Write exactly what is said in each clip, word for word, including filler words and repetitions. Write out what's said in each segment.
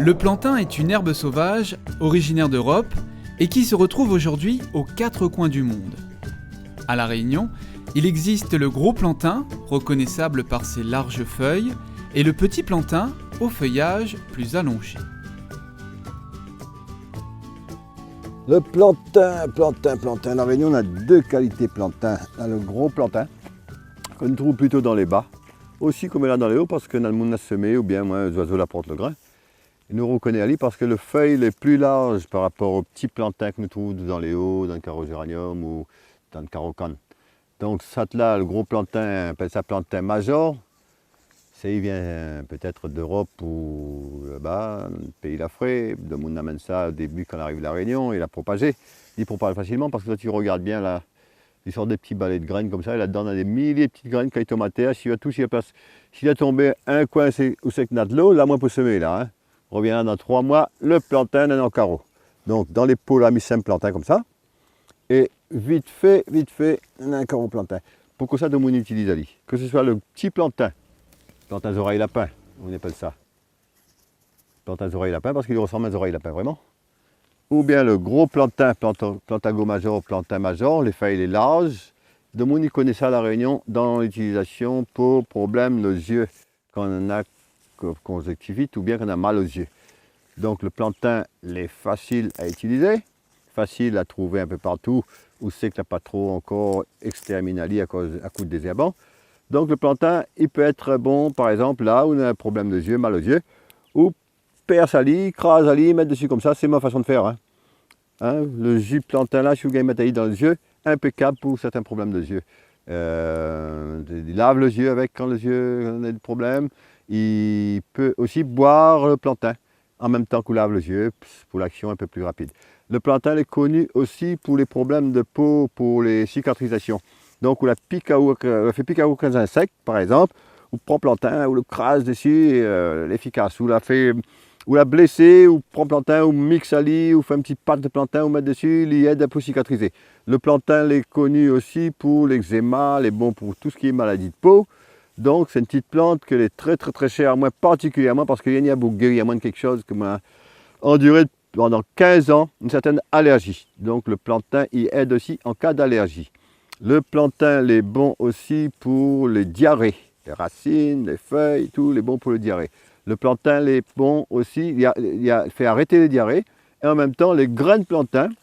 Le plantain est une herbe sauvage originaire d'Europe et qui se retrouve aujourd'hui aux quatre coins du monde. À La Réunion, il existe le gros plantain, reconnaissable par ses larges feuilles, et le petit plantain, au feuillage plus allongé. Le plantain, plantain, plantain. La Réunion, on a deux qualités de plantain. On a le gros plantain, qu'on trouve plutôt dans les bas, aussi comme là dans les hauts, parce que le moun la semé, ou bien, moin, zoizo la port le grain. É nou rekoné ali parske le fèy lé pli larz par rapor o ti plantin ke nou trouv dan lé o, dan le karo zéraniom ou dan le karo kann. Donk, sat-la, le gro plantin, i apèl sa plantin mazor. Sa i vien, euh, pétèt d'Erop ou laba, péi Lafré. Demoun la amenn sa o débi kan la ariv La Rényon, é la propazé. Li propaz fasilman parske kan ou regard bien la, li sort dé ti balé de grin konmsa, é ladan na dé milié de ti grin kan i tonm atèr. Si ou toush la plas, si la tonm in koin, sé, ousa ke na dolo, la moin pou semé la, in. Revien la dan troi moi, le plantin néna an karo. Donk, dan lé po la, mi sèm plantin konmsa. É vit fé, vit fé, néna an karo plantin. Pou kosa demoun i itiliz ali ? Ke se soi le ti plantin, plantin zorèy lapin, nou apèl sa plantin zorèy lapin parske li resanm in zorèy lapin vréman. Oubien le gro plantin, plantin, plantago mazor, plantin mazor, lé fèy lé larz. Demoun i koné sa La Rényon dan litilizasion pou problèm de zié, kan néna ko-, konzonktivit oubien kan néna mal o zié. Donk, le plantin lé fasil a itilizé, fasil a trouvé in pé partou, ousa ke la pa tro ankor ékstèrmin ali akoz, akout dézèrban. Donk, le plantin, i pé èt bon, par égzanp, la ou néna in problèm de zié, mal o zié, ou pèrs ali, kraz ali, mèt dési konmsa, sé mon fason de fèr, in. In, le ji plantin la, si ou gingn mèt ali dan le zié, inpékab pou sèrtin problèm de zié. Euh, i lav le zié avèk, kan le zié néna dé problèm. I pé osi boir le plantin an mèm tan ke ou lav le zié, pou laksion in pé pli rapid. Le plantin lé koni osi pou lé problèm de po, pou lé sikatrizasion. Donk, ou la pik aou, euh, ou la fé pik aou èk in zinsèk, par égzanp, ou pran plantin, ou le kraz dési, euh, léfikas. Ou la fé, ou la blésé, ou pran plantin, ou miks ali, ou fé in ti pat de plantin, ou mèt dési, li èd pou sikatrizé. Le plantin lé koni osi pou légzéma, lé bon pou tout sak lé maladi de po. Donk, sé in ti plant ke lé trè, trè, trè shèr, moin partikilièrman, parske la ni a pou géri amoin de kékshoz ke moin la andiré pandan kinz an, in sèrtin alèrzi. Donk, le plantin i èd osi an ka d'alèrzi. Le plantin lé bon osi pou lé diaré. Lé rasine, lé fèy, tout lé bon pou le diaré. Le plantin lé bon osi, li a, li a fé arété lé diaré. É an mèm tan, lé grin plantin,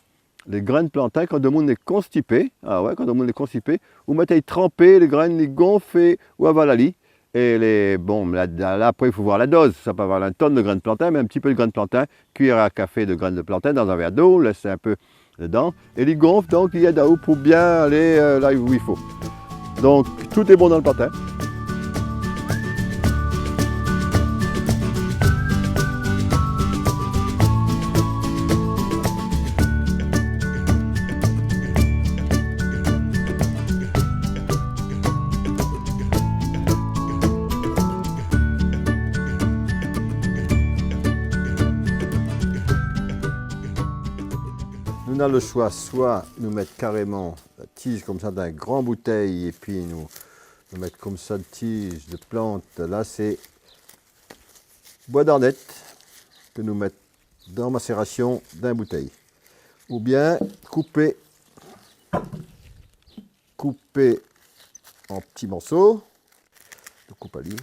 lé grin plantin, kan demoun lé konstipé, a oué, kan demoun lé konstipé, ou mèt ali tranpé, lé grin, li gonf, é ou aval ali. É lé, bon, la, la, la, apré, i fo voir la doz. Sa pa val in tonn de grin plantin, mé in ti pé de grin plantin, kuiyèr a kafé de grin plantin dan in vèr dolo, lès in pé dedan. É li gonf, donk, li èd aou pou bien alé, euh, la ousa i fo. Donk, tout lé bon dan le plantin. Nou na le shoi, soi nou mèt karéman la tiz konmsa dan in gran boutèy, épi nou, nou mèt konmsa de tiz de plant. La, sé boi d'arnèt ke nou mèt dan masérasion dan in boutèy. Oubien koupé, koupé an ti morso. Nou koup ali.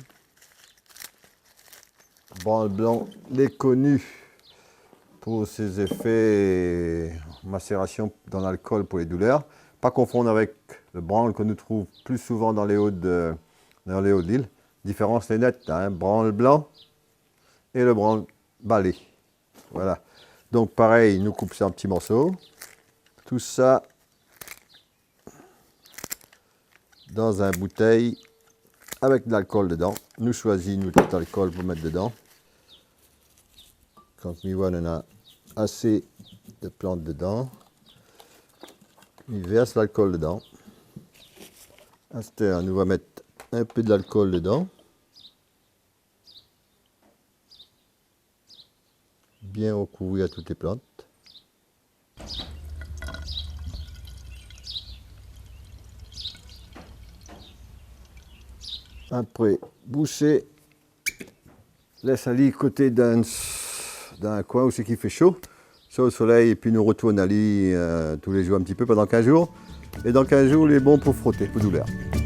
Branle blan lé koni pou sé zéfé masérasion dan lalkol pou lé doulèr. Pa konfonn avèk le branle ke nou trouv pli souvan dan lé o de, dan lé o de lil. Diférans lé nèt, in, branle blan é le branle balé. Voilà. Donk, parèy, nou koup sa an ti morso. Tousa dan in boutèy avèk de lalkol dedan. Nou shoizi nout lalkol pou mèt dedan. Kan mi voi nou na asé de plant dedan, mi vèrs lalkol dedan. Astèr, nou va mèt in pé de lalkol dedan. Bien rekouvèr tout lé plant. Apré, boushé, lès ali koté dan in s-, dan in koin ousa i fé sho, sou le solèy, épi nou rotourn ali, euh, tou lé zour in ti pé pandan kinz zour. É dan kinz zour, lé bon pou froté, pou doulèr.